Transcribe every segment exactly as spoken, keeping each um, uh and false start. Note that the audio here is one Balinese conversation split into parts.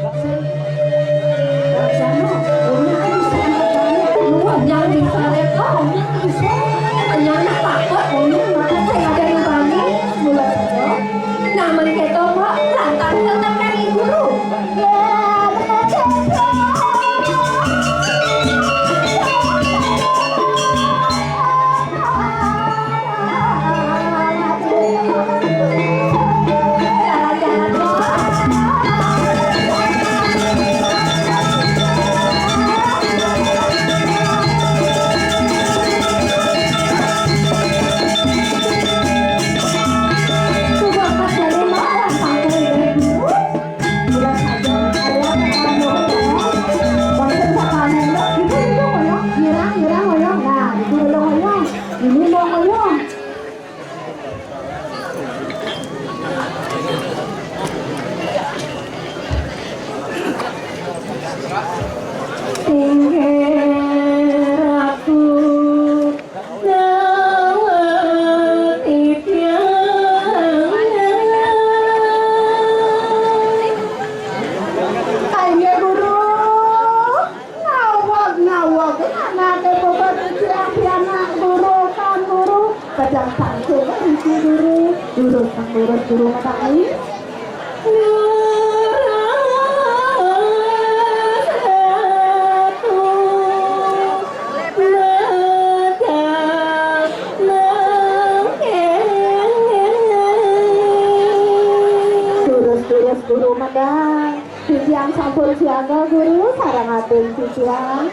Nah, mari kita, Pak, lantaran tentang Kanjeng Guru. Ayo, Guru. Nawag, nawag, anake beban ujian pianak guru, kan guru. Kadang tangkil, kan guru. Guru, kan guru, guru, kan guru. Terus, terus, guru, madang. Titiang sampun siaga, Guru, sareng atur titiang.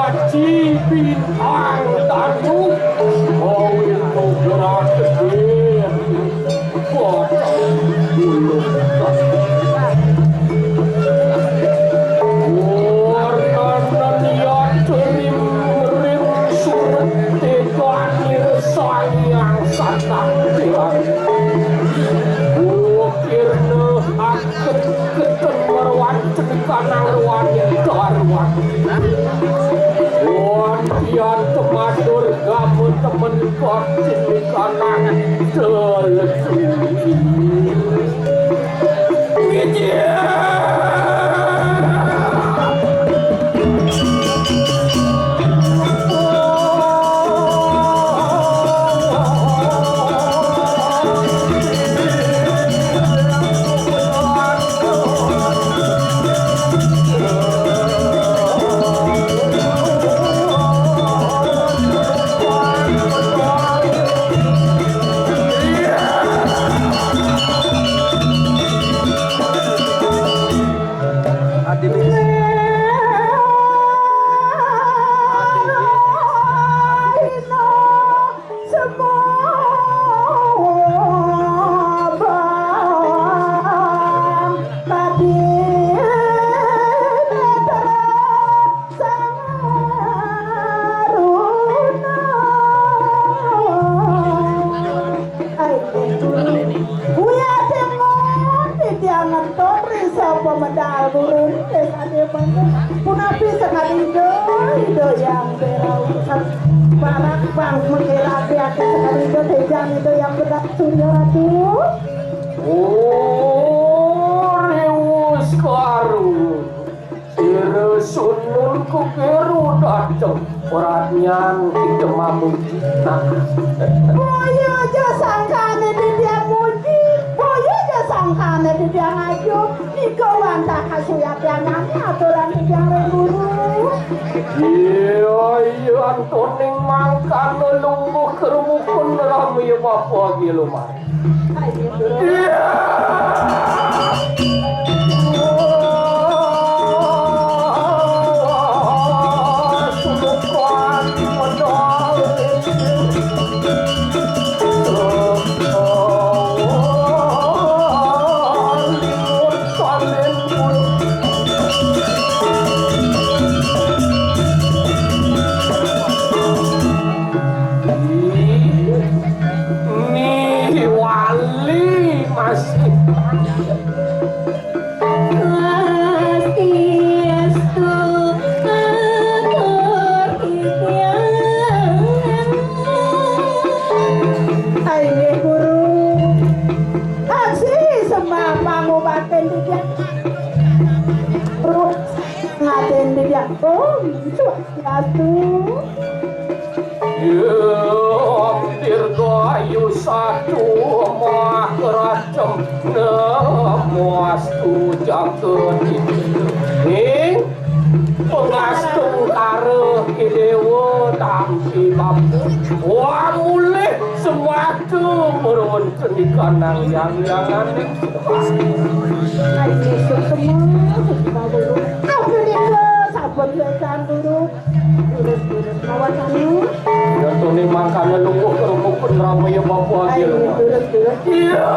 Aji Bintang Tanjung, Awi Nugraha Gedhe. Wonten matur gamu temen kok cilik anak dol. Kuwi ati ngon, titiang ngentot ri sapa medal gurun, wis ati mangke. Punapi sekali Ida, Ida yang berau. Barak bang mengkirati ati sekali Ida, tejang Ida yang bedak Surya Ratu. Oh, Rewo Sekarung. Sira sunun kekeru dateng, ora nyang kita mamuji. Nah. Boyo aja sangkane titiang muji, boyo aja sangkane titiang ayu, nika wantah kasuyatian nami aturan titiang ring guru. Iya, iya, antoning mangkana lungguh kerumukun rami bapa gilumar. Swastiastu. Dirgayu satu makracem namastu jagat ini. Ing pangastungkara Idewa tampi bapa. Wah, mulih semata merunten ikanang yang yanganing. Ayo, semua, semua dulu. Apa nika sampun wetan dulu. Durus-durus mawon sami. Ya, tuni mangkane lungguh kerumuh pun ramaya bapa. Ayo, agil. Durus-durus. Iya.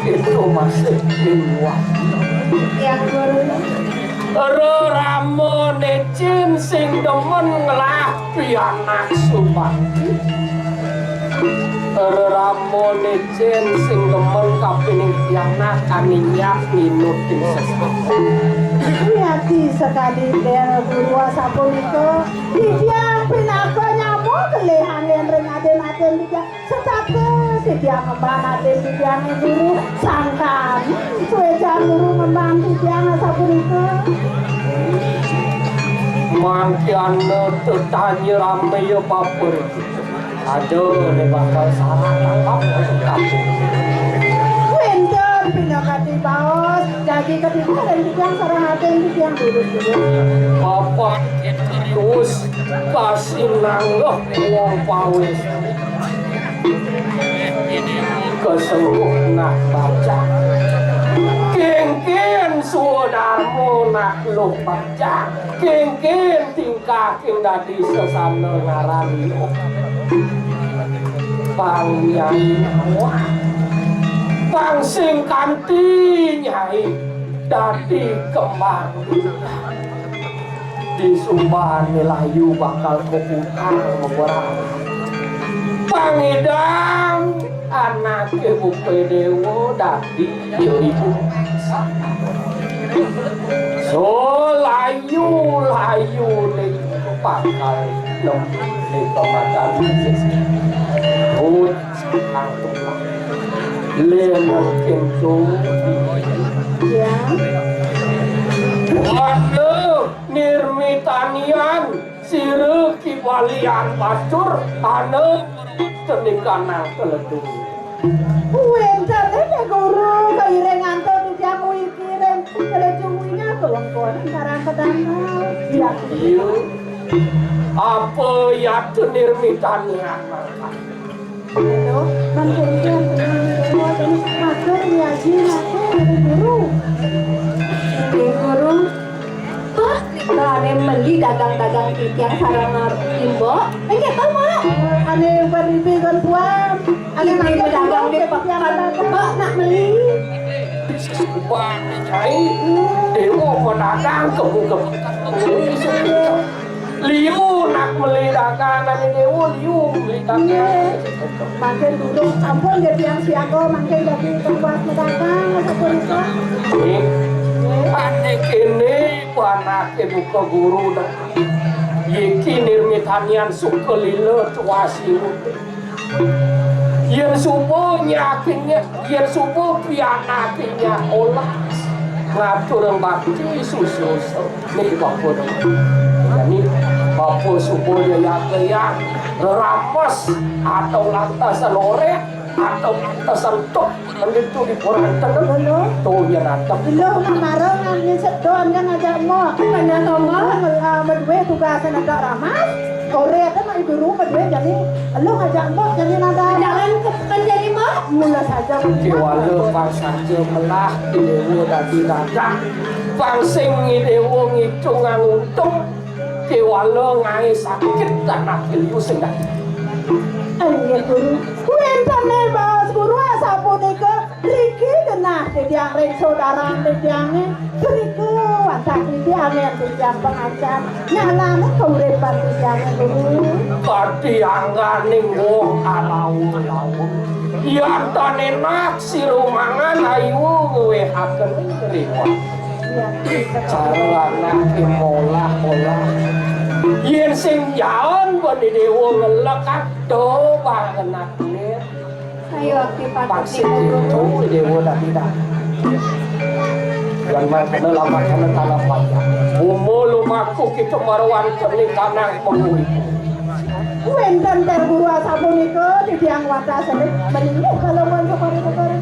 Itu masih di luar. Yang guru. Rerama necin sing demen ngelah pianak subakti. Rerama necin sing demen kapining pianak kaninyap nginut ing sesat. Yati sekadi Dera Guru asapunika, titiang pinaka nyama kelih anggen ring adin-adin titiang. Setata titiang ngemban adin titiang guru sangkan. Suecan guru ngemban titiang asapunika. Mangkiana tetanya ramaya papur. Aduh, ini bakal salah tangkap. Wénten pinakadi baos, jagi ketiga dan titiang sareng adin titiang durus-durus. Bapak terus kasih nanggep wong pawis. Kesengguh nak baca. Kéngkén swadarma nak luh baca. Kéngkén tingkah ing dadi sesana ngaran liuk. Pang nyai awak. Pang sing kanti nyai dadi kembang. Di sumbané layu bakal kaputar meberang. Pang nyidang anaké buka déwa dadi ya ibu. So layu-layu ning bakal nembe pamadan. Rut Lena kintu. Ya. Waduh, nirmitanian sira kibalian batur ana tenikanang teledung. Wénten, Ida Guru, kairing antuk titiang wiki ring telejung wingah kewengkonan karang kedamel. Ya. Iya. Apa yatu nirmitanian mangkana? Halo, mangkin titiang tenang, Ida Guru, matur nyaji, matur, Ida Guru. Ida Guru. Pak, nika ané meli dagang-dagang titiang sareng imbok. Nggih, to, Mak? Ané baribi kon tuan. Ané mangkin dagang di peken. Pak, nak meli. Wah, Cai. Déwa pedagang kebuka. Liu nak meli dagang, ané déwa liu meli dagang. Nggih. Mangkin durung sampun nggih tiang siaga, mangkin dadi tempat pedagang sapunika. Nggih. Ané kéné, anaké buka guru dah. Yéki nirmitanian suka lila tuasi. Yén suba nyakinya, yén suba pianakinya olah ngaturang bakti sususa. Niki bapa dong. Jani bapa suba ya yagayang rerames atau lantasan oreh atau lantasan tuk. Mending tu di koran tenang. Bener. Tu ya natap. Bener, nak marah, nak ni sedon kan ada mo. Mana kau, Mak? Ngela, medue tugas nak tak ramas. Sore ate mak ibu rumah dua jani. Lu ngajak mbok jani nada. Jalan ke peken jani, Mbok? Mula saja. Kéwala pang saja melah déwa dadi dagang. Pang sing déwa ngitung untung. Kéwala ngaé sakit tanah liu sing dadi. Inggih, Guru. Wénten baos Guru asapunika, riki genah titiang ring saudara titiangé. Punika wantah titiangé titiang pangancan nyalana kauripan titiangé, Guru. Pati angganing wong alaun-laun. Yan tanenak sirumangan ayu ngwéhaken riwah. Cara anaké molah-olah. Yén sing jaen bani déwa ngelek ado bangenak kulit. Ayo akti pati. Pasti itu déwa dadi dah. Yan mangkana lamakana tanah payah. Umo lumaku kita marwan kening tanah mengui. Wénten Tér Guru asapunika titiang watas senik melinggih kalongan sakari-sakari.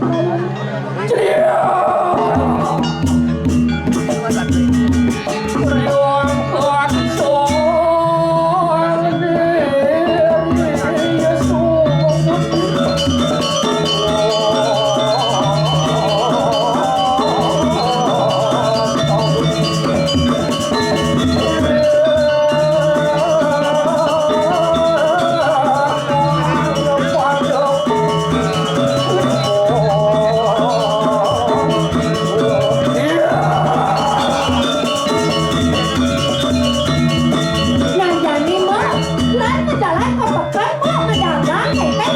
Nah, jani, Mak, lan majalan ka peken, Mak, madagang, kénkén.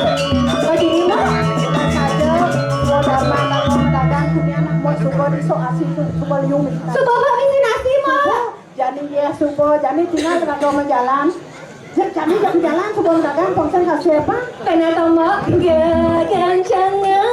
Jani, Mak. Saja, Mak, dagang, madagang, kunyah, Mak, suba di sok asi, suba liung. Suba, Mak, misi nasi, Mak. Jani nggih suba, jani tinggal tenaga majalan. Jek jani jek jalan suba dagang ponsel kasih apa? Kena tombok gagancangan.